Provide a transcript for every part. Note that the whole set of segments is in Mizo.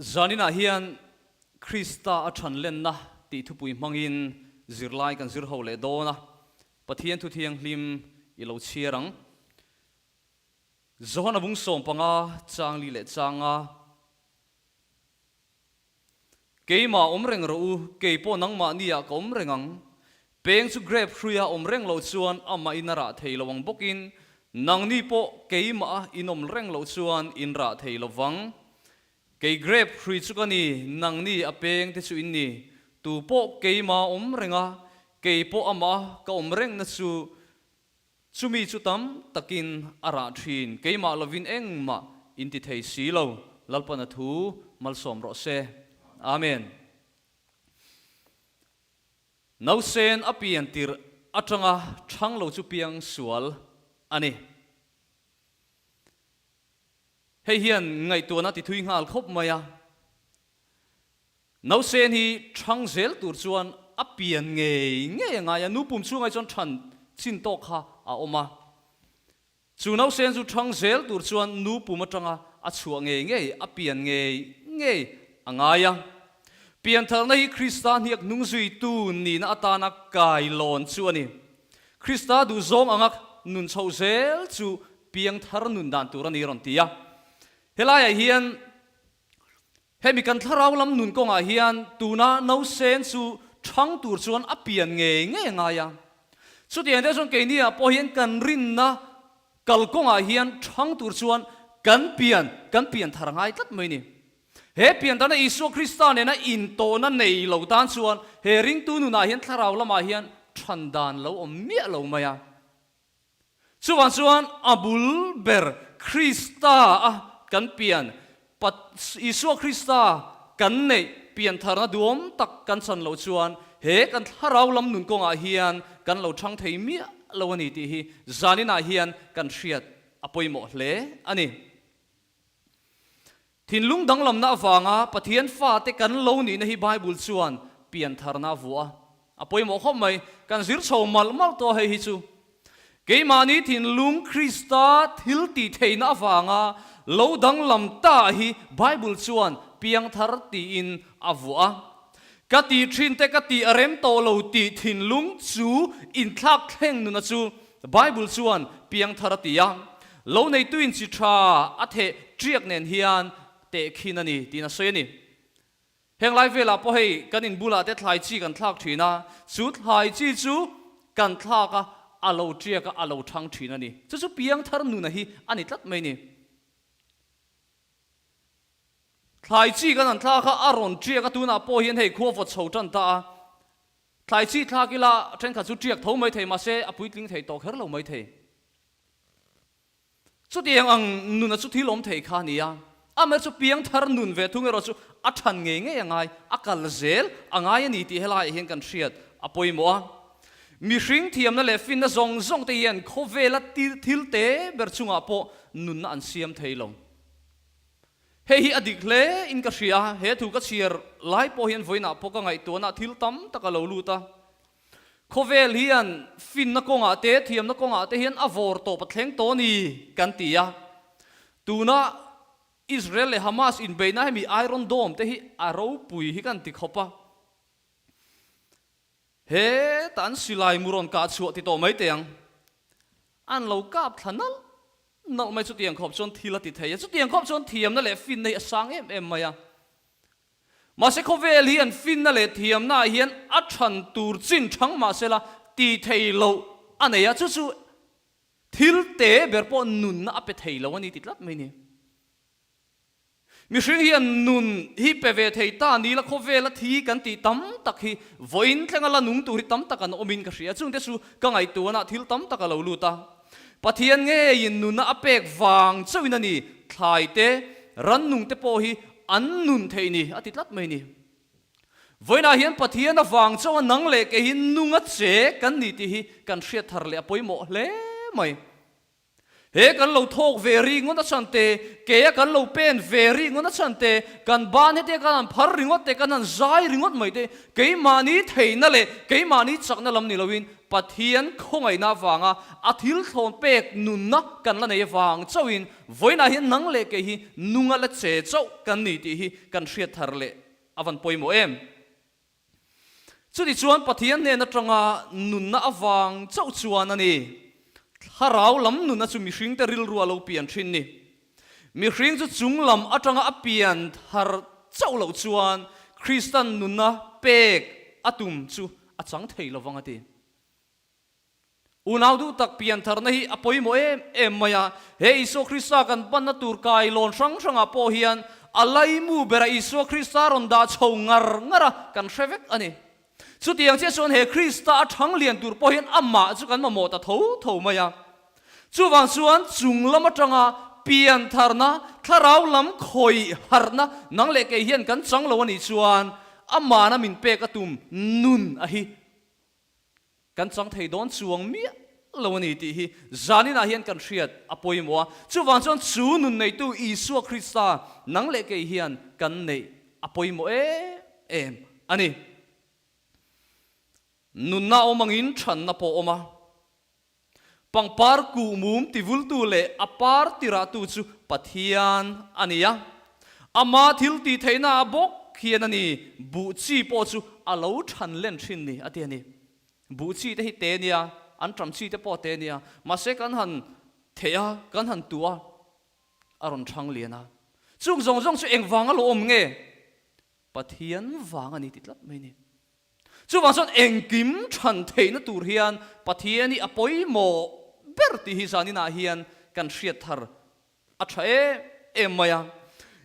Zaninah hian Krista a ṭhan lenna tih thupui hmangin zirlai kan zir ho leh dawn a, Pathian thu thianghlim i lo chhiar ang. Johana bung 15 changli leh changa. Keimah awm reng rawh u, kei pawh nangmahniah ka awm reng ang. Peng chu grape hruia awm reng lo chuan amahin a rah thei lo ang bawkin, nangni pawh keimah a inawm reng loh chuan in rah thei lo vang. Kei grape hrui chu ka ni, nangni a peng te chu in ni. Tu pawh keimah awm reng a, kei pawh amah ka awm rengna chu Chumi chu tam takin a rah thin, keimah lovin engmah in ti thei si lo, Lalpan a thu malsawm rawh se. Amen. Nausen a pian tirh atanga thang lo chu piang sual a ni. Hei hian ngaihtuahna ti thui nghal khawp mai a. Nausen hi ṭhang zel tur chuan a pian ngei ngei a ngai a, nu pum chhungah chuan ṭhan chin tawk kha a awm a. Chu nausen chu ṭhang zel tur chuan nu pum aṭanga a chhuah ngei ngei, a pian ngei ngei a ngai a. Piantharna hi Krista hniak hnungzuitu nihna atana kailawn chu a ni. Krista duhzawng anga nun chhoh zel chu piangthar nun dan tur a ni rawn ti a. Helaiah hian Hemi kan thlarau lam nun kawngah hian tuna nausen chu thang tur chuan a pian ngei ngei a ngai a. Chutiang te chuan keiniah pawh hian kan rinna kal kawngah hian thang tur chuan kan pian kan pian thar a ngai tlat mai ni. He pian tana Isua Krista nena intawhna nei lo tan chuan he ringtu nunah hian thlarau lamah hian than dan lo awm miah lo mai a. Chuvang chuan a bul ber Krista a kan pian, Isua Krista kan neih piantharna duhawm tak kan chan loh chuan he kan thlarau lam nun kawngah hian kan lo thang thei miah lo a ni tih hi zaninah hian kan hriat a pawimawh hle a ni. Thinlung danglamna avanga Pathian fate kan lo nihna hi Bible chuan piantharna a vuah a, a pawimawh khawp mai. Kan zir chho malh malh tawh a hei hi chu. Keimahni thinlung Krista thil tih theihna avanga lo danglam ta hi Bible chuan piangthar tiin a vuah a. Ka tih thin te ka tih a rem tawh lo tih thinlung chu inthlak thleng nuna chu Bible chuan piangthar a ti a, lo neituin chi tha a theh ṭiak nen hian tehkhin a ni tiin a sawi a ni. Heng lai velah pawh hei kan in bulah te thlai chi kan thlak ṭhin a, chu thlai chi chu kan thlak a, a lo ṭiak a, a lo ṭhang ṭhin a ni. Chu chu piangthar nuna hi a ni tlat mai ni. Thlai chi kan han thlak a, a rawn ṭiak a, tunah pawh hian hei khua vawt chho ṭan ta a, Thlai chi thlak ila thenkhat chu ṭiak tho mai thei mahse a puitling thei tawh kher lo mai thei. Chutiang ang nuna chu thil awm thei kha a ni a, amaherawh chu piangthar nun ve thung erawh chu a ṭhan ngei ngei a ngai, a kal zel a ngai a ni tih helaiah hian kan hriat a pawimawh a. Mihring thiamna leh finna zawng zawng te hian khawvela thil te ber chungah pawh nunna an siam thei lo. Hei hi a dik hle in ka hria, he thu ka chhiar lai pawh hian vawiinah pawh ka ngaihtuahna thil tam tak a lo lut a. Khawvel hian finna kawngah te, thiamna kawngah te hian a vawr tawp a thleng tawh a ni kan ti a. Tuna Israel leh Hamas inbeihna hemi Iron Dome te hi a ropui hi kan ti khawp a. Heta an silai mu rawn kah chhuah ti tawh mai teh ang. An lo kap thla nalh nalh mai chutiang khawp chuan thil a ti thei a, chutiang khawp chuan thiamna leh finna hi a sang em em mai a. Mahse khawvel hi an finna leh thiamna ah hian a than tur chin thang mahsela ti thei loh a nei a, chu chu thil te ber pawh nunna a pe thei lo a ni ti tlat mai ni. Mihring hian nun hi pe ve thei ta ni la khawvela thi kan tih tam tak hi vawiin thlenga la nung tur hi tam tak an awmin ka hria. Chungte chu ka ngaihtuahna thil tam tak a lo lut a. Pathian ngeiin nunna a pek vang chauhin a ni, thlai te, rannung te pawh hi an nun theih ni a ti tlat mai ni. Vawiinah hian Pathian avang chauha nang leh kei hi nunga che kan ni tih hi kan hriat thar leh a pawimawh hle mai. He kan lo thawk ve ringawt a chhan te, kea kan lo pen ve ringawt a chhan te, kan ban hetia kan han phar ringawt te, kan han zai ringawt mai te, keimahni theihna leh keimahni chakna lam ni loin Pathian khawngaihna avanga a thil thlawn pek nunna kan la nei avang chauhin vawiinah hian nang leh kei hi nunga la che chauh kan ni tih hi kan hriat thar leh a van pawimawh em? Chutichuan Pathian hnen atanga nunna avang chauh chuan a ni. Thlarau lam nunna chu mihringte rilru a lo pian thin ni. Mihring chu chung lam atanga a pian thar chauh loh chuan Kristan nunna pek a tum chu a chang thei lovang a ti. Unau duh tak pian tharna hi a pawimawh em em mai a, he Isua Krista kan panna tur kailawn hrang hrangah pawh hian a laimu bera Isua Krista rawn dah chho ngar ngar a kan hre vek a ni. Chutiang chiah chuan he Krista a thang lian tur pawh hian amah chu kan mamawh ta tho tho mai a. Chuvang chuan chung lam atanga pian tharna, thlarau lam khawih harhna nang leh kei hian kan chang lo a nih chuan amahna min pek a tum nun a hi kan chang thei dawn chuang miah lo a ni tih hi zaninah hian kan hriat a pawimawh a. Chuvang chuan chu nun neitu Isua Krista nang leh kei hian kan neih a pawimawh em em a ni. Nunna awm angin thanna pawh awm a. Pangpar kuhmum tivultu leh a par tirahtu chu Pathian a ni a. Ama thil tih theihna ah bawk hian a ni, buh chi pawh chu a lo than len thin ni a ti a ni. Buh chi te hi te nia, an ṭam chi te pawh te nia, mahse kan han theh a, kan han tuh a, a rawn ṭhang lian a. Chung zawng zawng chu engvang a lo awm nge? Pathian vang a ni ti tlat mai ni. Chuvang chuan engkim ṭhan theihna tur hian Pathian hi a pawimawh ber tih hi zaninah hian kan hriat thar a ṭha em em mai a.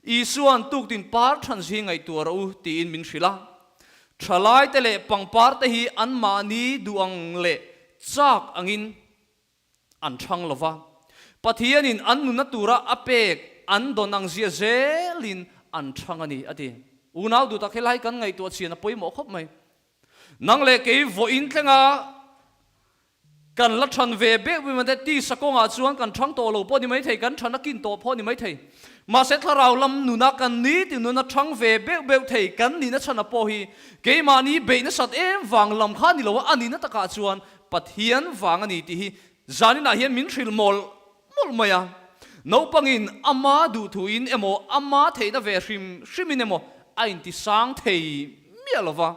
Isua'n tuktin par ṭhan zui ngaihtuah rawh u tiin min hrilh a. Ṭhalaite leh pangparte hi anmahni duh ang leh chak angin an chhang lo va. Pathianin an nunna tura a pek an dawn ang zia zelin an chhang a ni, a ti. Unau duh tak helai kan ngaihtuah chian a pawimawh khawp mai. Nang leh kei vawiin thlenga kan la chhan ve beuh beuh mai te, tisa kawngah chuan kan chhang tawh lo pawh ni maithei, kan chhan a kin tawh pawh ni maithei. Mahse thlarau lam nuna kan nitin nuna chhang ve beuh beuh thei kan nihna chhana pawh hi keimahni beih nasat em vang lam kha ni lo a, a nihna takah chuan Pathian vang a ni tih hi zaninah hian min hrilh mawlh mawlh mai a. Naupangin ama duhthuin emaw, ama theihna ve hrim hrimin emaw a intisang thei miah lo va.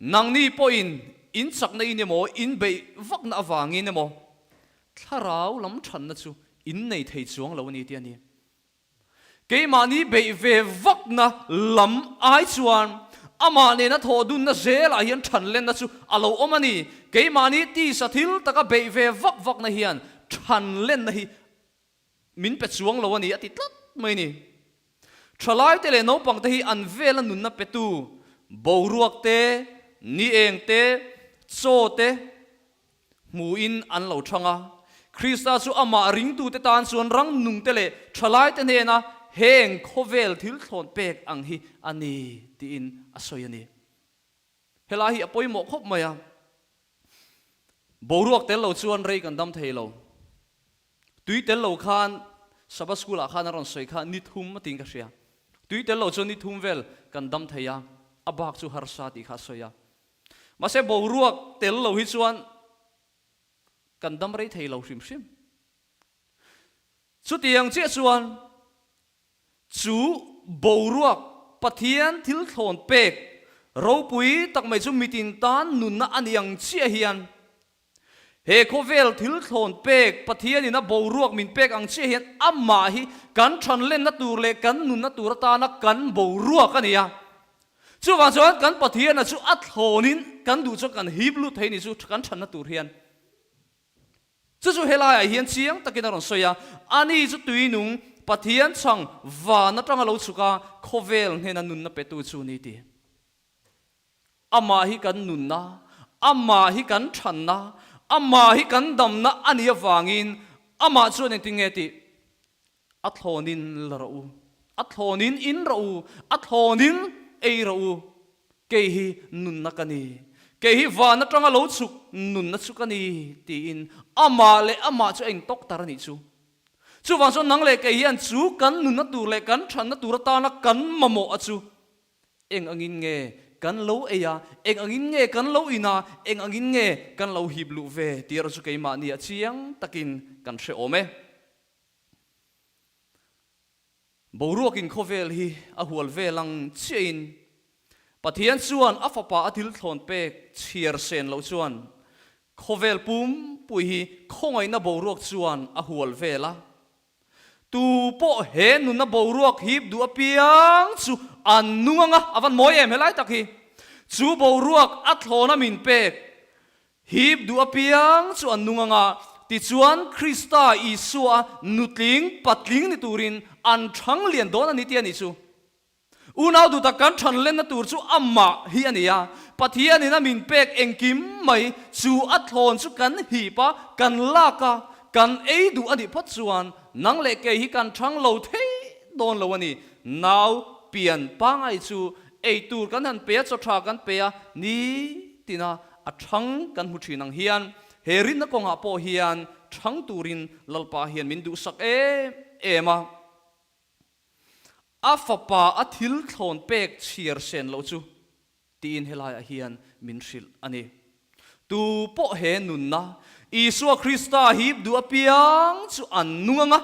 Nangni pawhin in chakna in emaw, in beih vakna avangin emaw thlarau lam thanna chu in nei thei chuang lo a ni tih a ni. Keimahni beih ve vakna lam ai chuan amah nena thawh dunna zelah hian thanlenna chu a lo awm a ni. Keimahni tisa thil taka beih ve vak vakna hian thanlenna hi min pe chuang lo a ni a ti tlat mai a ni. Thalaite leh naupangte hi an vela nunna petu boruak te, ni eng te, chaw te, Hmuhin an lo chhang a. Krista chu amah ringtute tan chuan rang nungte leh thalaite hnena heng khawvel thil thlawn pek ang hi a ni tiin a sawi a ni. Helai hi a pawimawh khawp mai a. Boruak tel lo chuan rei kan dam thei lo. Tui tel lo khan Sabbath School ah khan a rawn sawi kha ni thum a tiin ka hria. Tui tel lo chuan ni thum vel kan dam thei a, a bak chu harsa tih kha a sawi a. Mahse boruak tel lo hi chuan kan dam rei thei lo hrim hrim. Chutiang chiah chuan chu boruak Pathian thil thlawn pek ropui tak mai chu mitin tan nunna a ni ang chiah hian he khawvel thil thlawn pek Pathianin a boruak min pek ang chiah hian amah hi kan thanlenna tur leh kan nunna tur atana kan boruak a ni a. Chuvang chuan kan Pathiana chu a thlawnin kan duh chuan kan hip lut thei ni chu kan thanna tur hian. Chu chu helaiah hian chiang takin a rawn sawi a, ani chu tuinung Pathian chhang van atanga lo chhuk a, khawvel hnena nunna petu chu ni ti. Amah hi kan nunna, amah hi kan thanna, amah hi kan damna a nih avangin amah chuan engtin nge tih? A thlawnin la rawh u, a thlawnin in rawh u, a thlawnin ei rawh u. Kei hi nunna ka ni, kei hi van atanga lo chhuk nunna chu ka ni, tiin amah leh amah chu a intawk tar a nih chu. Chuvang chuan nang leh kei hian chu kan nunna tur leh kan thanna tur atana kan mamawh a chu eng angin nge? kan lo ei a, eng angin nge kan lo in a, eng angin nge kan lo hip luh ve tih erawh chu keimahni a chiang takin kan hre awm e. Boruakin khawvel hi a hual vel ang chiahin Pathian chuan a fapa a thil thlawn pek chhiar sen loh chuan khawvel pumpui hi khawngaihna boruak chuan a hual vel a. Tu pawh he nunna boruak hip duh apiang chu an nung ang a, a van mawi em helai tak hi. Chu boruak a thlawna min pek Hip duh apiang chu an nung ang a, tichuan Krista Isua nutling patling ni turin an thang lian dawn a ni tih a nih chu. Unau duh tak kan than lenna tur chu amah hi a ni a, Pathianin a min pek engkim mai chu a thlawn chu kan hip a, kan lak a, kan ei duh a nih phawt chuan nang leh kei hi kan thang lo thei dawn lo a ni. Nau pian pangai chu ei tur kan han pe a, chaw tha kan pe a, nitina A thang kan hmu thin ang hian he rinna kawngah pawh hian thang turin Lalpa hian min duhsak em em a. A fapa a thil thlawn pek chhiar sen loh chu tiin helaiah hian min hrilh a ni. Tu pawh he nunna Isua Krista hip duh apiang chu an nung ang a,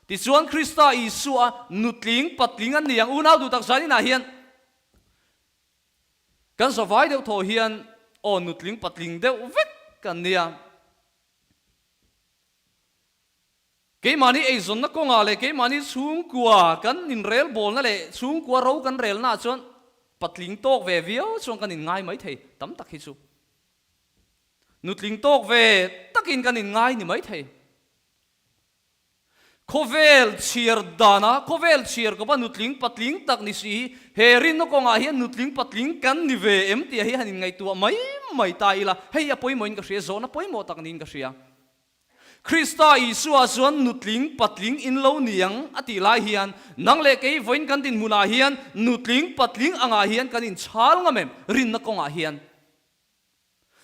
tichuan Krista Isua nutling patling an ni ang unau duh tak zaninah hian Kan zavai deuh thaw hian aw nutling patling deuh vek kan nia. Keimahni eizawnna kawngah leh keimahni chhungkua kan inrelbawlna leh chhungkua ro kan relnaah chuan patling tawk ve viau chuan kan inngai mai thei tam tak hi chu. Nutling tawk ve takin kan inngai ni mai thei. Khawvel chhiar dana khawvel chhiar kawpa nutling patling tak ni si hi he rinna kawngah hian nutling patling kan ni ve em tih hi han inngaihtuah mai mai ta ila, hei a pawimawhin ka hria, zawhna pawimawh tak niin ka hria. Krista Isua chuan nutling patling in lo ni ang a tih lai hian nang leh kei vawiin kan dinhmunah hian nutling patling angah hian kan inchhal ngam em rinna kawngah hian?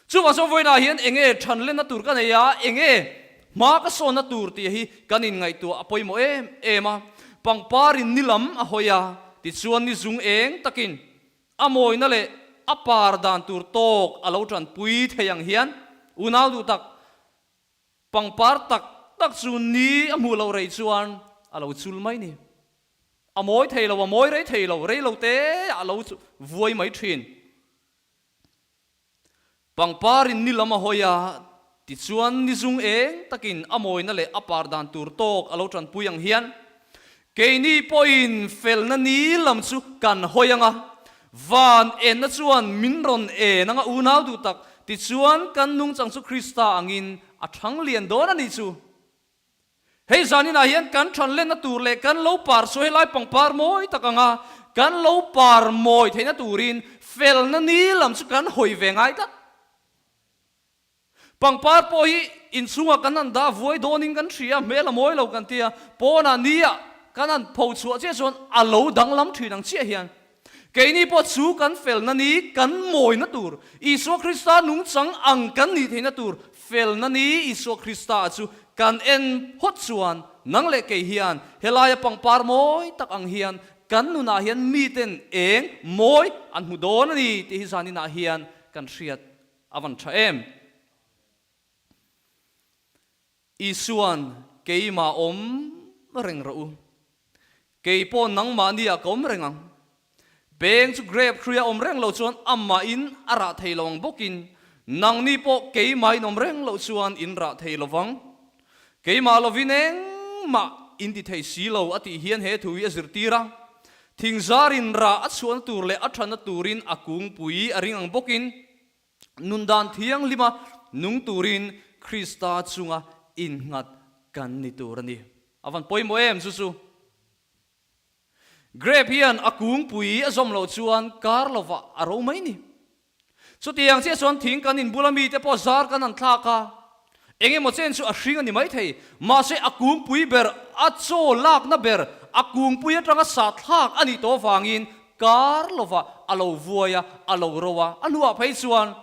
Chuvang chuan vawiinah hian enge thanlenna tur ka nei a, enge hma ka sawnna tur tih hi kan inngaihtuah a pawimawh em em a. Pangparin ni lam a hawi a, tichuan ni zung eng takin a mawina leh a par dan tur tawk a lo tanpui thei ang hian unau duh tak pangpar tak tak chu ni a hmuh loh rei chuan a lo chul mai ni. A mawi thei lo, a mawi rei thei lo, rei lo te a lo vuai mai thin. Pangparin ni lam a hawi a, tichuan ni zung eng takin a mawina leh a par dan tur tawk a lo tanpui ang hian, keini pawhin felna ni lam chu kan hawi ang a, van enna chuan min rawn en ang a unau duh tak, tichuan kan nungchang chu Krista angin a thang lian dawn a nih chu. Hei zaninah hian kan thanlenna tur leh kan lo par chu helai pangpar mawi tak anga kan lo par mawi theihna turin felna ni lam chu kan hawi ve ngai tlat. Pangpar pawh hi inchhungah kan han dah vuai dawnin kan hria, hmel a mawi lo kan tia, pawnah nia kan han pho chhuah chiah chuan a lo danglam thin ang chiah hian keini pawh chu kan felna ni kan mawina tur, Isua Krista nungchang ang kan nih theihna tur felna ni Isua Krista chu kan en phawt chuan nang leh kei hian helaia pangpar mawi tak ang hian kan nunah hian miten eng mawi an hmu dawn a ni tih hi zaninah hian kan hriat a van tha em. Isuan, Keimah awm reng rawh u. Kei pawh nangmahni ah ka awm reng ang. Peng chu grape hruia awm reng lo chuan amahin a rah thei lo ang bawkin nangni pawh keimahin awm reng loh chuan in rah thei lo vang. Keimah lovin engmah in ti thei si lo a tih hian he thu hi a zirtir a. Thingzarin rah a chhuahna tur leh a thatna turin a kungpui a ring ang bawkin Nun dan thianghlima nung turin Krista chunga innghat kan ni tur a ni. A van pawimawh em chu chu. Grape hian a kungpui a zawm loh chuan kar lovah a ro mai ni. Chutiang chiah chuan thing kan inbula mite pawh zar kan han thlak a, eng emaw chen chu a hring a ni maithei. Mahse a kungpui ber, a chaw lakna ber, a kungpui atanga sah thlak a nih tawh avangin Kar lovah a lo vuai a, a lo ro a, a hnuah phei chuan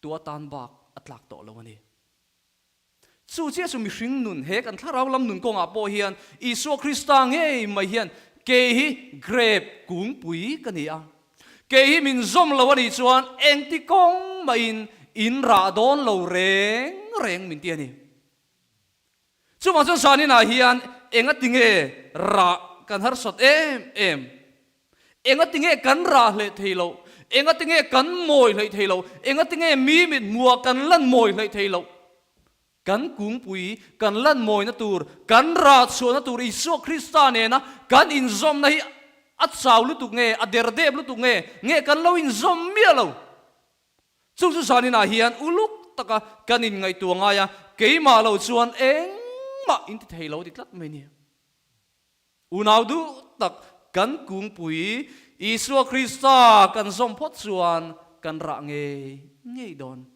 tu atan bak a tlak tawh lo a ni. Chu chiah chu mihring nun, he kan thlarau lam nun kawngah pawh hian Isua Krista ngei mai hian kei hi grape kungpui ka ni a. Kei hi min zawm lo a nih chuan engti kawng mahin in rah dawn lo reng reng min ti a ni. Chuvang chuan zaninah hian engati nge rah kan harsat em em? Engati nge kan rah hleh thei loh? Engati nge kan mawi hleih thei loh? Engati nge mi mit hmuhah kan lan mawi hleih thei loh? Kan kungpui, kan lan mawina tur, kan rah chhuahna tur Isua Krista nena kan inzawmna hi a chau lutuk nge, a derdep lutuk nge, nge kan lo inzawm miah lo? Chung chu zaninah hian uluk taka kan inngaihtuah ngai a, keimah lo chuan engmah in ti thei lo ti tlat mai ni. Unau duh tak kan kungpui Isua Krista kan zawm phawt chuan kan rah ngei ngei dawn.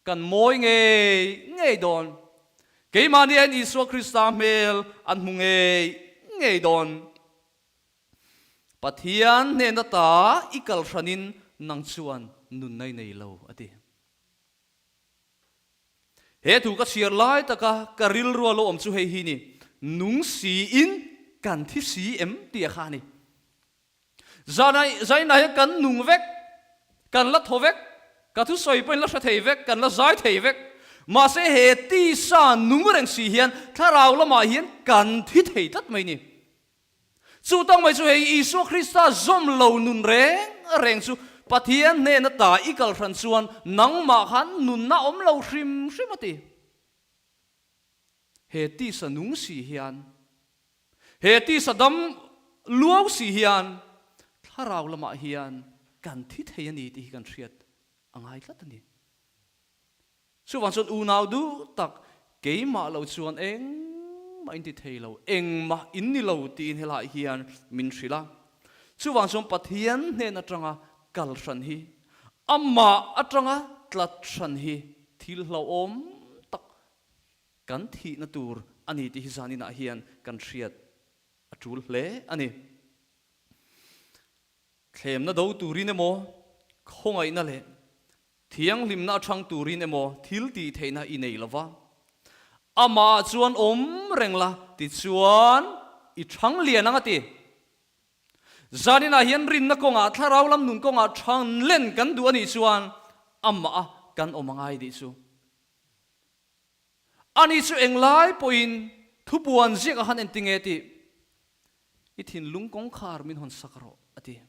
Kan mawi ngei ngei dawn. Keimahni hian Isua Krista hmel an hmu ngei ngei dawn. Pathian hnen ata i kal hranin nang chuan nunna i nei lo, a ti. He thu ka chhiar lai taka ka rilrua lo awm chu hei hi ni, Nung siin kan thi si em tih a kha a ni. Zainah hian kan nung vek, kan la thaw vek, ka thusawi pawhin la hre thei vek, kan la zai thei vek. Mahse he tisa nung reng si hian thlarau lamah hian kan thi thei tlat mai ni. Chu tang mai chu hei Isua Krista zawm lo nun reng reng chu Pathian hnena ta i kal hran chuan nangmah khan nunna awm lo hrim hrim a ti. He tisa nung si hian, he tisa dam luau si hian thlarau lamah hian kan thi thei a ni tih hi kan hriat a ngai tlat a ni. Chuvang chuan unau duh tak keimah lo chuan engmah in ti thei lo, engmah in ni lo tiin helaiah hian min hrilh a. Chuvang chuan Pathian hnen atanga kal hran hi, amah atanga tlat hran hi thil hlauhawm tak kan thihna tur a ni tih hi zaninah hian kan hriat a tul hle a ni. Thlemna do turin emaw, khawngaihna leh Thianghlimna a chhang turin emaw thil tih theihna i nei lo va, amah chuan awm reng la tichuan i chhang lian ang a ti. Zaninah hian rinna kawngah, thlarau lam nun kawngah chhan len kan duh a nih chuan amah a kan awm a ngai tih chu. Ani chu englai pawhin thupuan ziak a han en tinge tih i thinlung kawngkhar min hawn sak rawh a ti.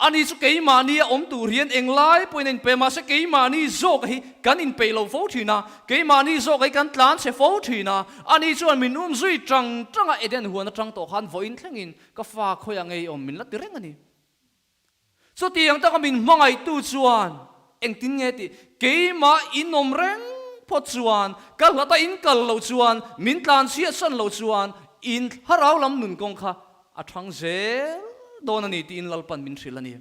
Ani chu keimahni a awm tur hian englai pawhin a inpe, mahse keimahni zawk hi kan inpeih lo fo thin a, keimahni zawk hi kan tlan chhe fo thin a. Ani chuan min um zui tang tang a, Eden huan atang tawh khan vawiin thlengin ka fa khawiah ngei awm min la ti reng a ni. Chutiang taka min hmangaihtu chuan engtin nge tih keimah inawm reng phawt chuan, ka hlata in kal loh chuan, min tlan chhiatsan loh chuan in thlarau lam nun kawng kha A thang zel dawn a ni tiin Lalpan min hrilh a ni.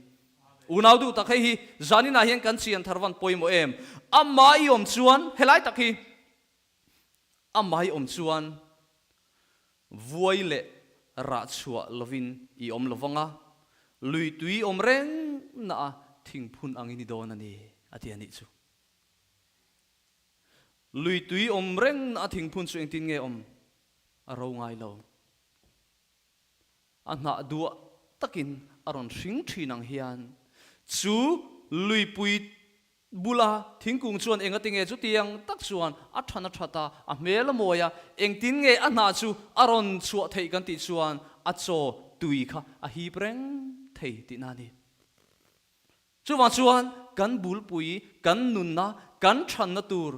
Unau duh tak hei hi zaninah hian kan chian thar van pawimawh em? Amah i awm chuan helai tak hi amah i awm chuan vuai leh rah chhuah lovin i awm lo vang a, lui tui awm reng na a thingphun angin i dawn a ni a ti a nih chu. Lui tui awm reng na a thingphun chu engtin nge awm? A ro ngai lo. A hnah duah takin a rawn hring thin ang hian chu luipui bula thingkung chuan engati nge chutiang tak chuan a than a that a, a hmel a mawi a, engtin nge a hnah chu a rawn chhuah theih kan tih chuan a chaw tui kha a hip reng thei tihna a ni. Chuvang chuan kan bulpui, kan nunna, kan thanna tur,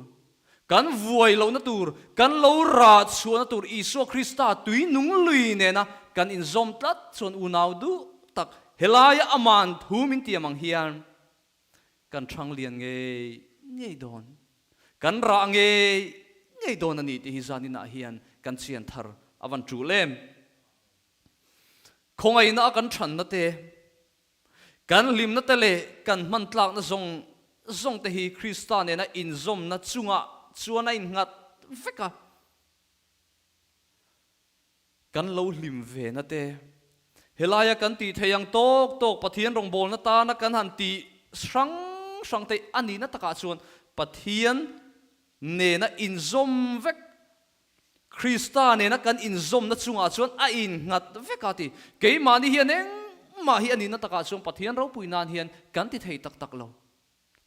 kan vuai lohna tur, kan lo rah chhuahna tur Isua Krista tui nung lui nena kan inzawm tlat chuan unau duh tak helaia aman thu min tiam ang hian kan thang lian ngei ngei dawn, kan rah ngei ngei dawn a ni tih hi zaninah hian kan chian thar a van tul em. Khawngaihna a kan thanna te, Kan hlimna te leh kan hman tlakna zawng zawng te hi Krista nena inzawmna chungah chuan a innghat vek a. Kan lo hlim ve na te, helaia kan tih theih ang tawk tawk Pathian rawngbawlna tana kan han tih hrang hrang te a nihna takah chuan Pathian nena inzawm vek Krista nena kan inzawmna chungah chuan a innghat vek a ti. Keimahni hian engmah. Engmah hi a nihna takah chuan Pathian ropui nan hian kan ti thei tak tak lo.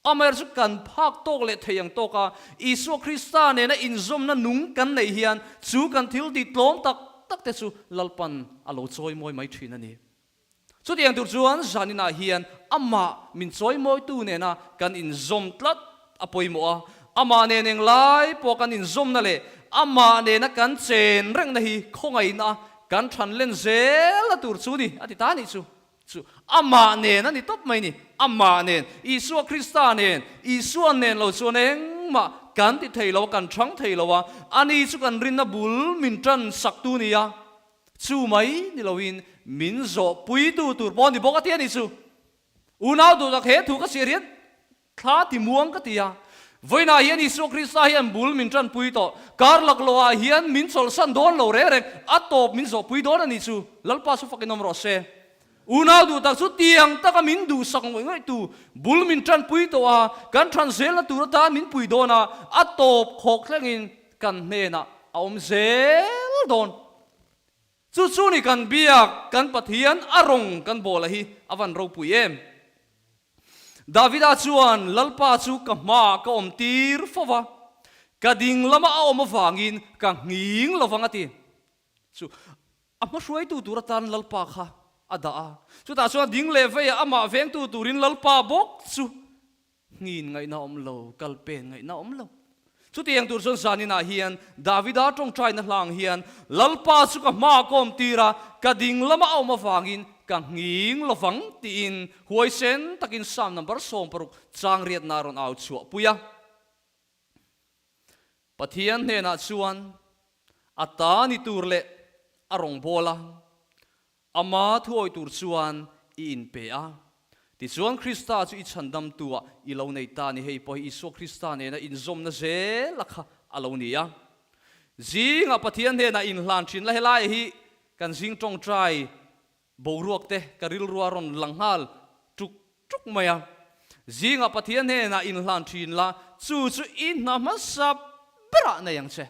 Amaherawhchu chu kan phak tawk leh thei ang tawka Isua Krista nena inzawmna nung kan neih hian chu kan thil tih tlawm tak tak te chu Lalpan a lo chawimawi mai thin a ni. Chutiang tur chuan zaninah hian amah min chawimawitu nena kan inzawm tlat a pawimawh a, amah nen englai pawh kan inzawmna leh amah nena kan chen rengna hi khawngaihna kan than len zelna tur chu ni a ti ta nih chu. Chu amah nen a ni tawp mai ni, amah nen, Isua Krista nen, Isua nen lo chuan engmah kan ti thei lo a, kan thang thei lo a, ani chu kan rinna bul min tan saktu ni a. Chu mai ni loin min zawhpuitu tur pawh a ni bawk a ti a ni chu. Unau duhtak he thu ka chhiar hian thla ti muang ka ti a. Vawiinah hian Isua Krista hian bul min tanpui tawh. Kar laklawhah hian min chawlhsan dawn lo reng reng, a tawp min zawhpui dawn a ni chu. Lalpa chu fakin awm rawh se. Unau duhtak chu tiang taka min duhsak ngawih ngawih tu bul min tanpui tawh a, kan than zelna tur atan min pui dawn a, a tawp khawk thlengin kan hnenah a awm zel dawn. Chu chu ni kan biak, kan Pathian a rawng kan bawla hi a van ropui em? Davida chuan, Lalpa chu ka hmaah ka awm tir fo va, ka ding lama a awm avangin ka nghing lovang a ti. Chu a hmahruaitu tur atan Lalpa kha a dah a, chutah chuan ding leh veiah amah vengtu turin Lalpa bawk chu Nghin ngaihna awm lo, kal pen ngaihna awm lo. Chutiang tur chuan zaninah hian Davida tawngtaina hlang hian Lalpa chu ka hma kawm tir a, ka ding lama a awm avangin ka nghing lovang tiin huaisen takin Psalm number 60 chang riatna a rawn au chhuah pui a. Pathian hnenah chuan a ta ni tur leh a rawngbâwl a. Ama thuawi tur chuan i inpe a. Tichuan Krista chu i chhandamtu-ah i lo nei ta ni. Hei pawh hi Isua Krista nena inzawmna zela kha a lo ni a. Zingah Pathian hnenah inhlan thin la, helai hi kan zing tawngtai boruak te ka rilrua rawn lang nghal tuk tuk mai a. Zingah Pathian hnenah inhlan thin la, chu chu i hna hmasa berah nei ang che.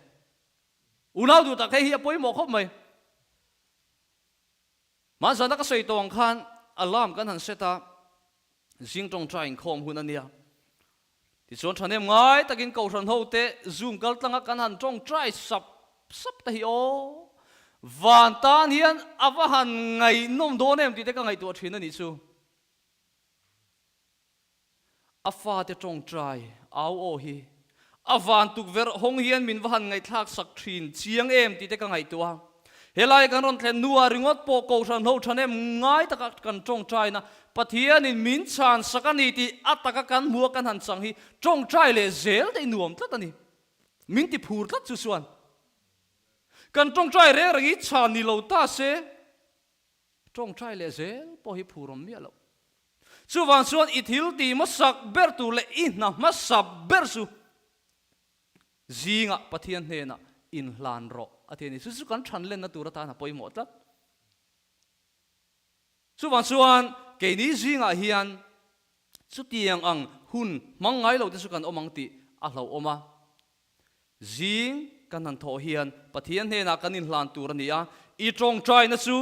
Unau duh tak hei hi a pawimawh khawp mai. Mahzana ka sawi tawh ang khan alarm kan han set a, zing tawngtai inkhawm hun a nia. Tichuan thahnem ngai takin Kohhran ho te Zoom kal tlanga kan han tawngtai sap sap te hi aw, van tan hian a va han ngaihnawm dawn em tih te ka ngaihtuah thin a nih chu. A fate tawngtai au aw hi a van tukverh hawng hian min va han ngaihthlak sak thin chiang em tih te ka ngaihtuah a. Helai kan rawn thlen hnuah ringawt pawh Kohhran ho thanem ngai taka kan tawngtaina Pathianin min chhan sak a ni tih a taka kan hmu a kan han chang hi tawngtai leh zel te i nuam tlat a ni. Min ti phur tlat chu chuan kan tawngtai reng reng hi chhan ni lo ta se Tawngtai leh zel pawh hi phurawm miah loh. Chuvang chuan i thil tih hmasak ber tur leh i hna hmasa ber chu zingah Pathian hnenah inhlan rawh a ti a ni. Chu chu kan than lenna tur atan a pawimawh tlat. Chuvang chuan keini zingah hian chutiang ang hun hmang ngai lo te chu kan awm ang tih a hlauhawm a. Zing kan han thawh hian Pathian hnenah kan inhlan tur a ni a, i tawngtaina chu,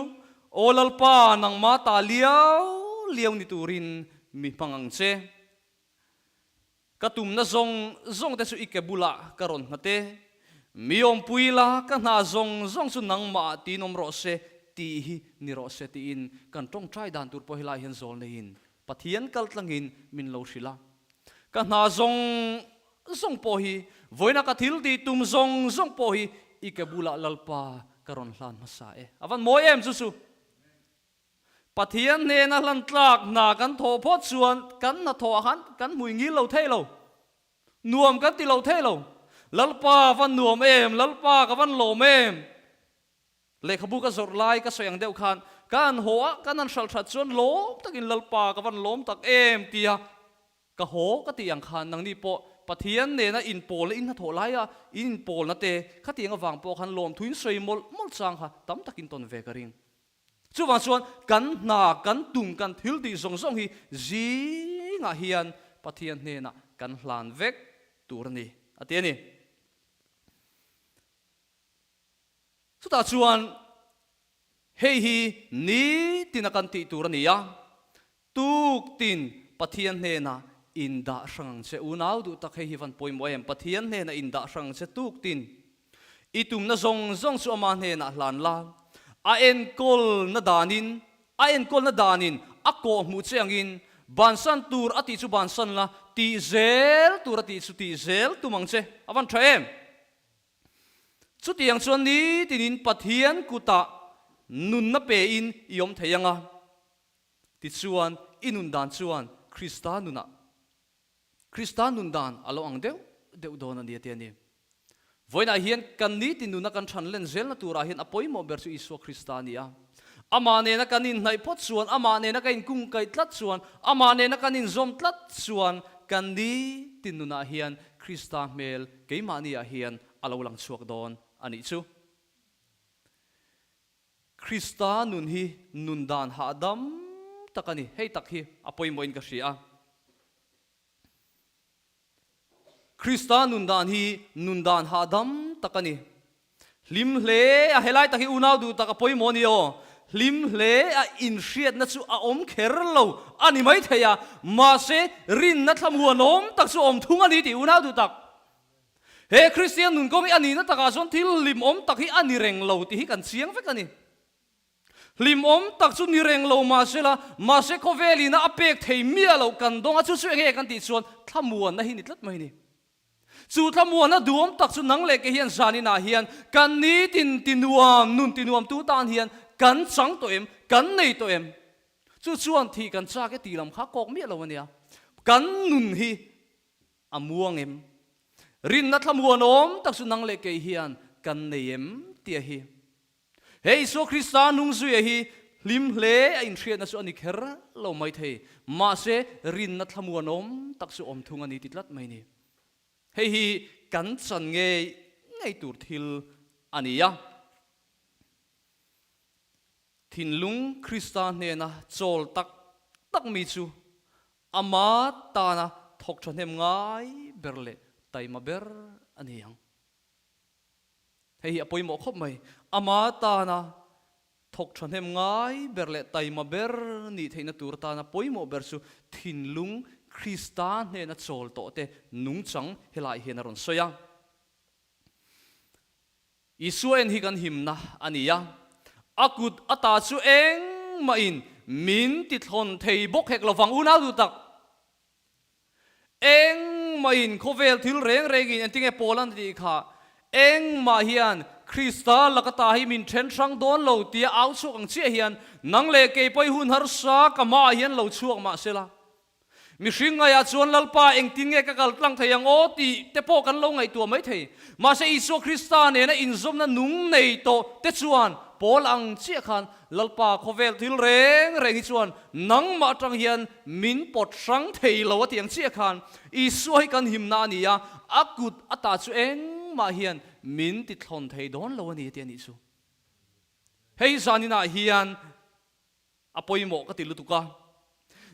Aw Lalpa, nangmah ta liau liau ni turin mi hmang ang che. Ka tumna zawng zawng te chu i ke bulah ka rawn nghat e. Mi awmpui la, ka hna zawng zawng chu nangmah tiin awm rawh se tih hi ni rawh se tiin kan tawngtai dan tur pawh helai hian zawl neiin Pathian kal tlangin min lo hrilh a. Ka hna zawng zawng pawh hi, vawiina ka thil tih tum zawng zawng pawh hi i ke bulah Lalpa ka rawn hlan hmasa e. A van mawi em chu chu. Pathian hnena hlan tlak hna kan thawh phawt chuan kan hnathawh ah khan kan hmui ngil lo thei lo. Nuam kan ti lo thei lo. Lalpa a van nuam em, Lalpa ka van lawm em. Lehkhabu ka zawrh lai ka sawi ang deuh khan ka han haw a, kan han hralh that chuan lawm takin Lalpa ka van lawm tak em tia ka haw ka tih ang khan nangni pawh Pathian nena inpawlna in hnathawh laia in inpawlna te khatiang avang pawh khan lawmthu in sawi mawlh mawlh chang kha tam takin tawn ve ka ring. Chuvang chuan kan hna, kan tum, kan thil tih zawng zawng hi zingah hian Pathian hnenah kan hlan vek tur a ni a ti a ni. Chutah chuan hei hi ni tina kan tih tur a ni a. Tuk tin Pathian hnenah indah hrang ang che. Unau duh tak hei hi van pawimawh em? Pathian hnenah indah hrang ang che tuk tin. I tumna zawng zawng chu ama hnenah hlan la. A enkawlna danin, a enkawlna danin a kawhhmuh che angin bansan tur a tih chu bansan la, tih zel tur a tih chu tih zel tum ang che. A van tha em? Chutiang chuan nitinin Pathian kutah nunna pein i awm thei ang a. Tichuan, i nun dan chuan Krista nunah, Krista nun dan a lo ang deuh deuh dawn a ni a ti a ni. Vawiinah hian kan nitin nuna kan ṭhan len zelna turah hian a pawimawh ber chu Isua Krista a ni a. Amah nena kan inhnaih phawt chuan, amah nena kan inkungkaih tlat chuan, amah nena kan inzawm tlat chuan kan nitin nunah hian Krista hmel keimahniah hian a lo lang chhuak dawn a nih chu. Krista nun hi nun dan hahdam tak a ni. Hei tak hi a pawimawhin ka hria a. Krista nun dan hi nun dan hahdam tak a ni. Hlim hle a, helai tak hi unau duh tak a pawimawh a ni aw. Hlim hle a inhriatna chu a awm kher lo a ni maithei a, mahse rinna thlamuanawm tak chu a awm thung a ni tih unau duh tak. He Kristian nun kawng hi a nihna takah chuan thil hlimawm tak hi a ni reng lo tih hi kan chiang vek a ni. Hlimawm tak chu ni reng lo mahsela, mahse khawvel ina a pek thei miah loh kan dawng a, chu chu enge kan tih chuan thlamuanna hi ni tlat mai a ni. Chu thlamuanna duhawm tak chu nang leh ke hian zan inah hian kan nitin tinuam, nun tinuamtu tan hian kan chang tawh em, kan nei tawh em? Chu chuan thih kan chak e tih lam kha kawk miah lo a nia. Kan nun hi A muang em? Rinna thlamuanawm tak chu nang leh kei hian kan nei em? tia hi. He Isua Krista hnungzuia hi hlim hle a inhriatna chu a ni kher lo mai thei, mahse rinna thlamuanawm tak chu awm thung a ni ti tlat mai ni. Hei hi kan chan ngei ngei tur thil a ni a. Thinlung Krista hnena chawl tak tak mi chu Ama tana thawk thahnem ngai ber leh taima ber a ni ang. Hei hi a pawimawh khawp mai. Ama tana thawk thahnem ngai ber leh taima ber nih theihna tur tana pawimawh ber chu thinlung Krista hnena chawl tawh te nungchang helai hian a rawn sawi a. Isua en hi kan himna a ni a, a kut ata chu engmahin min tithlawn thei bawk hek lovang unau duh tak. Engmahin khawvel thil reng rengin engtinge pawl an tih kha, engmah hian Krista laka ta hi min then hrang dawn lo tia au chhuak ang chiah hian nang leh kei pawh i hun harsa ka hmaah hian lo chhuak mahsela Mihring ngaiah chuan Lalpa engtin nge ka kal tlang thei ang aw tih te pawh kan lo ngaihtuah mai thei. Mahse Isua Krista nena inzawmna nung nei tawh te chuan Paul ang chiah khan Lalpa khawvel thil reng reng hi chuan nangmah atang hian min pawt hrang thei lo a tih ang chiah khan Isua hi kan himna a ni a, a kut ata chu engmah hian min tithlawn thei dawn lo a ni a ti a nih chu. Hei zaninah hian A pawimawh ka ti lutuk a.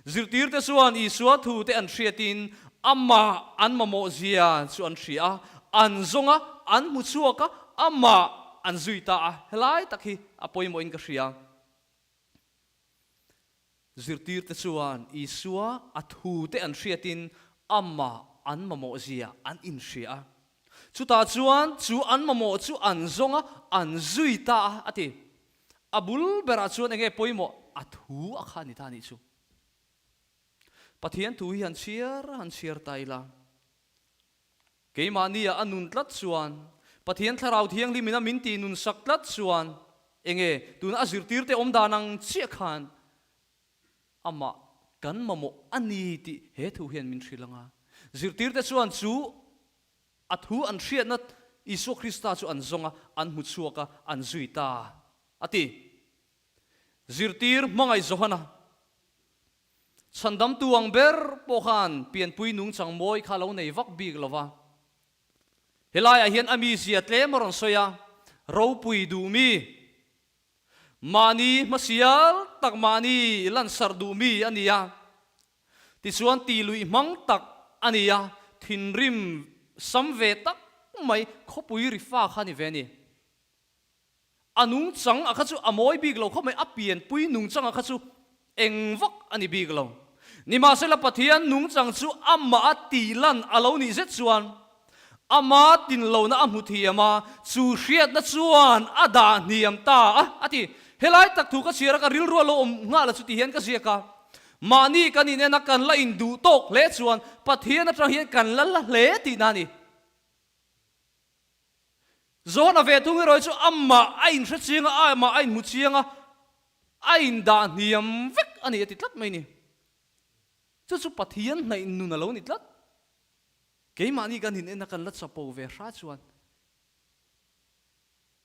Zirtirte chuan Isua thute an hriatin amah an mamawh zia chu an hria a, an zawng a, an hmu chhuak a, amah an zui ta a. Helai tak hi a pawimawhin ka hria. Zirtirte chuan Isua a thute an hriatin amah an mamawh zia an inhria a. Chutah chuan chu an mamawh chu an zawng a, an zui ta a, a ti. A bul berah chuan enge pawimawh? A thu a kha a ni ta a nih chu. Pathian thu hi han chhiar han chhiar ta ila, keimahnia a nun tlat chuan, Pathian Thlarau Thianghlim in a min tih nun sak tlat chuan, enge tuna a zirtirte awm dan ang chiah khan amah kan mamawh a ni tih he thu hian min hrilh ang a. Zirtirte chuan chu a thu an hriatna Isua Krista chu an zawng a, an hmu chhuak a, an zui ta a ti. Zirtir hmangaih Johana, chhandamtu ang ber pawh khan pianpui nungchang mawi kha lo nei vak bik lo va. Helaiah hian a mizia tlem a rawn sawi a, ropui duh mi, Mahni hmasial tak mahni lansarh duh mi a ni a, tichuan ti luih hmang tak a ni a, thinrim sam ve tak mai khawpui ri fa kha a ni ve a ni. A nungchang a kha chu a mawi bik lo khawp mai, a pianpui nungchang a kha chu eng vak a ni bik lo. Nimahsela Pathian nungchang chu amah a tihlan a lo nih zet chuan ama tinlohna a hmu thiam a, chu hriatna chuan a dah hniam ta a, a ti. Helai tak thu ka chhiar a, ka rilru a lo awm nghal a chu ti hian ka ziak a. Mahni kan inen a kan la induh tawk hle chuan Pathian atang hian kan la la hle tihna a ni. Johana ve thung erawh hi chu amah a inhre chiang a, amah a inhmu chiang a, a indah hniam vek a ni a ti tlat mai ni. Chu chu Pathian hnaih nun a lo ni tlat. Keimahni kan in en a kan la chapo ve hra chuan,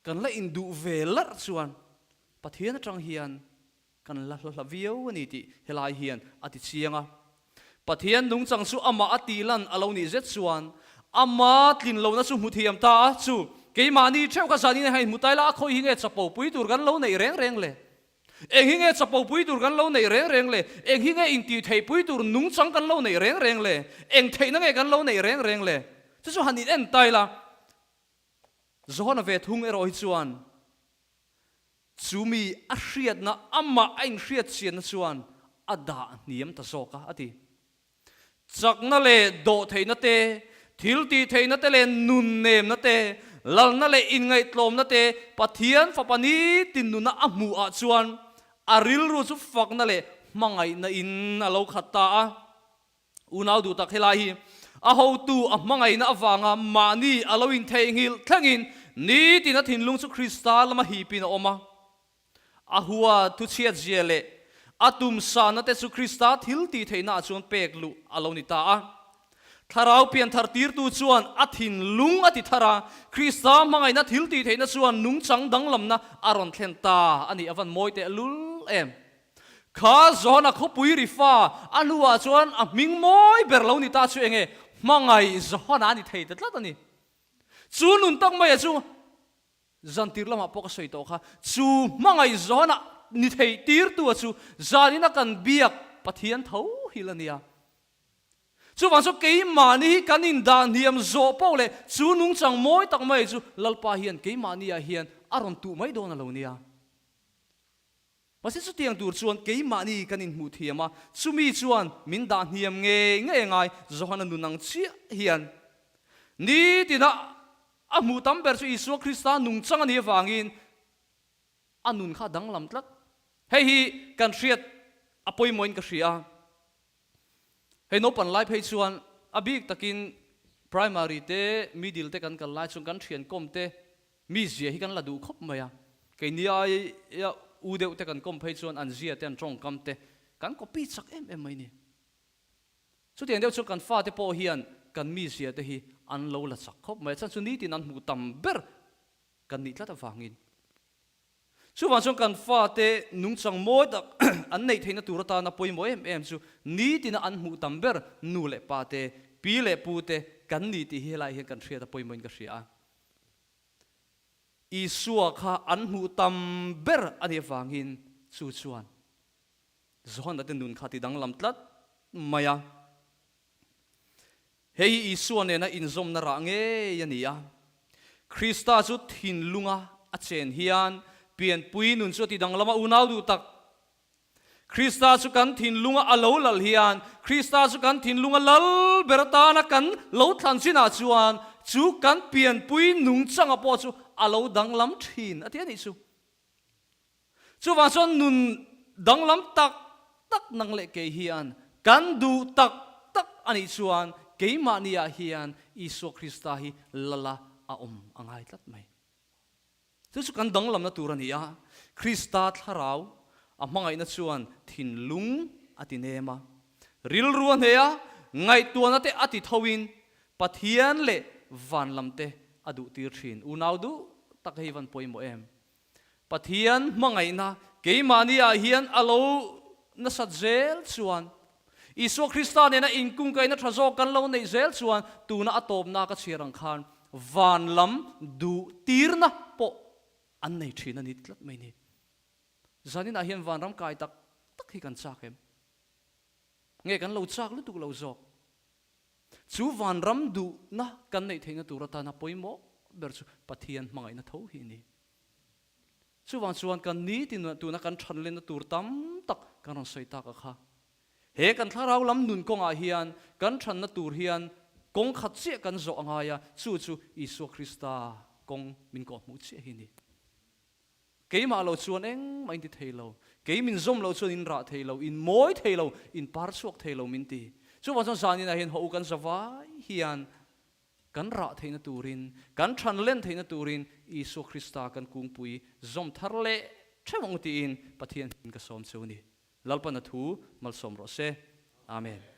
kan la induh ve larh chuan Pathian atang hian Kan la hla hla viau a ni tih helai hian a ti chiang a. Pathian nungchang chu amah a tih lan a lo nih zet chuan ama tlin lohna chu hmu thiam ta a, chu keimahni theuh kha zanin a inhmu tai la a khawi hi nge chapo pui tur kan lo neih reng reng le? Eng hi nge chapo pui tur kan lo neih reng reng le? Eng hi nge intih theih pui tur nungchang kan lo neih reng reng le? Eng theihna nge kan lo neih reng reng le? Chu chu han in en tai la. Johana ve thung erawh hi chuan Chu mi a hriatna, amah a inhriat chianna chuan a dah hniam ta zawk a, a ti. Chakna leh dawhtheihna te, thil tihtheihna te leh nunnemna te, lalna leh inngaihtlawmna te Pathian Fapa nitin nuna a hmuh ah chuan a rilru chu fakna leh hmangaihna in a lo khat ta a. Unau duh tak helai hi a hotu a hmangaihna avanga mahni a lo intheihnghilh thlengin nitin a thinlung chu Krista lama hipin a awm a. A hua thuchhiat zia leh a tumsahna te chu Krista thil tih theihnaah chuan pek luh a lo ni ta a. Thlarau pianthar tirtu chuan a thinlung a ti thar a, Krista hmangaihna thil tih theihna chuan nungchang danglamna a rawn thlen ta a nih a van mawi tehlul em. Kha Johana khawpui ri fa a hnuah chuan a hming mawi ber lo ni ta chu enge hmangaih Johana a ni thei ta tlat a ni. Chu nun tak maia chu zantir lamah pawh ka sawi tawh kha, chu hmangaih Johana ni thei tirtu a chu zanina kan biak Pathian tho hi la nia. Chuvang chu keimahni hi kan indah hniam zawh poh leh chu nungchang mawi tak mai chu Lalpa hian keimahniah hian a rawn tuh mai dawn a lo nia. Mahse chutiang tur chuan keimahni kan inhmuh thiam a, chumi chuan min dah hniam ngei ngei angai Johana nun ang chiah hian. Nitina a hmuh tam ber chu Isua Krista nungchang a nih avangin a nun kha a danglam tlat. Hei hi kan hriat a pawimawhin ka hria a. Hei naupan lai phei chuan a bik takin primary te, middle te kan kal lai chuan kan thian kawm te Mi zia hi kan la duh khawp mai a, keini aia u deuh te kan kawm phei chuan an zia te an tawngkam te kan copy chak em em mai ni. Chutiang deuh chuan kan fate pawh hian kan mi zia te hi an lo la chak khawp mai a, chhan chu nitin an hmuh tam ber kan nih tlat avangin. Chuvang chuan kan fate nungchang mawi tak an neih theihna tur atana pawimawh em em chu nitina an hmuh tam ber nu leh pa te, pi leh pu te kan ni tih hi helai hian kan hriat a pawimawhin ka hria a. Isua kha an hmuh tam ber a nih avangin chu chuan Johana te nun kha ti danglam tlat mai a. Hei hi Isua nena inzawmna rah ngei a ni a. Krista chu thinlunga a chen hian pianpui nun chu a ti danglam a, unau duh tak Krista chu kan thinlunga a lo lal hian, Krista chu kan thinlunga lal ber atana kan lo thlan chinah chuan chu kan pianpui nungchanga pawh chu a lo danglam thin a ti a nih chu. Chuvang chuan nun danglam tak tak nang leh kei hian kan duh tak tak a nih chuan keimahniah hian Isua Krista hi lala a awm a ngai tlat mai. Chu chu kan danglamna tur a ni a, Krista thlarau a hmangaihna chuan thinlung a ti nem a, rilru a hneh a, ngaihtuahna te a ti thoin Pathian leh van lam te a duhtir thin. Unau duh tak hei van pawimawh em? Pathian hmangaihna keimahni ah hian a lo nasat zel chuan, Isua Krista nena inkungkaihna tha zawk kan lo neih zel chuan tuna a tawpna ka chhiar ang khan van lam duh tirna pawh an nei thin a ni tlat mai ni. Zaninah hian vanram kai tak tak hi kan chak em? Nge kan lo chak lutuk lo zawk? Chu vanram duhna kan neih theihna tur atana pawimawh ber chu Pathian hmangaihna tho hi a ni. Chuvang chuan kan nitin tuna kan ṭhan lenna tur tam tak kan rawn sawi tak a kha. He kan thlarau lam nun kawngah hian kan ṭhanna tur hian kawng khat chiah kan zawh a ngai a, chu chu Isua Krista kawng min kawhhmuh chiah hi a ni. Keimah lo chuan engmah in ti thei lo, kei min zawm lo chuan in rah thei lo, in mawi thei lo, in par chhuak thei lo min ti. Chuvang chuan zaninah hian haw u kan zavai hian kan rah theihna turin, kan ṭhan len theihna turin Isua Krista kan kungpui zawm thar leh ṭheuh ang u tiin Pathian hmin ka sawm cheu a ni. Lalpana thu malsawm rawh se. Amen.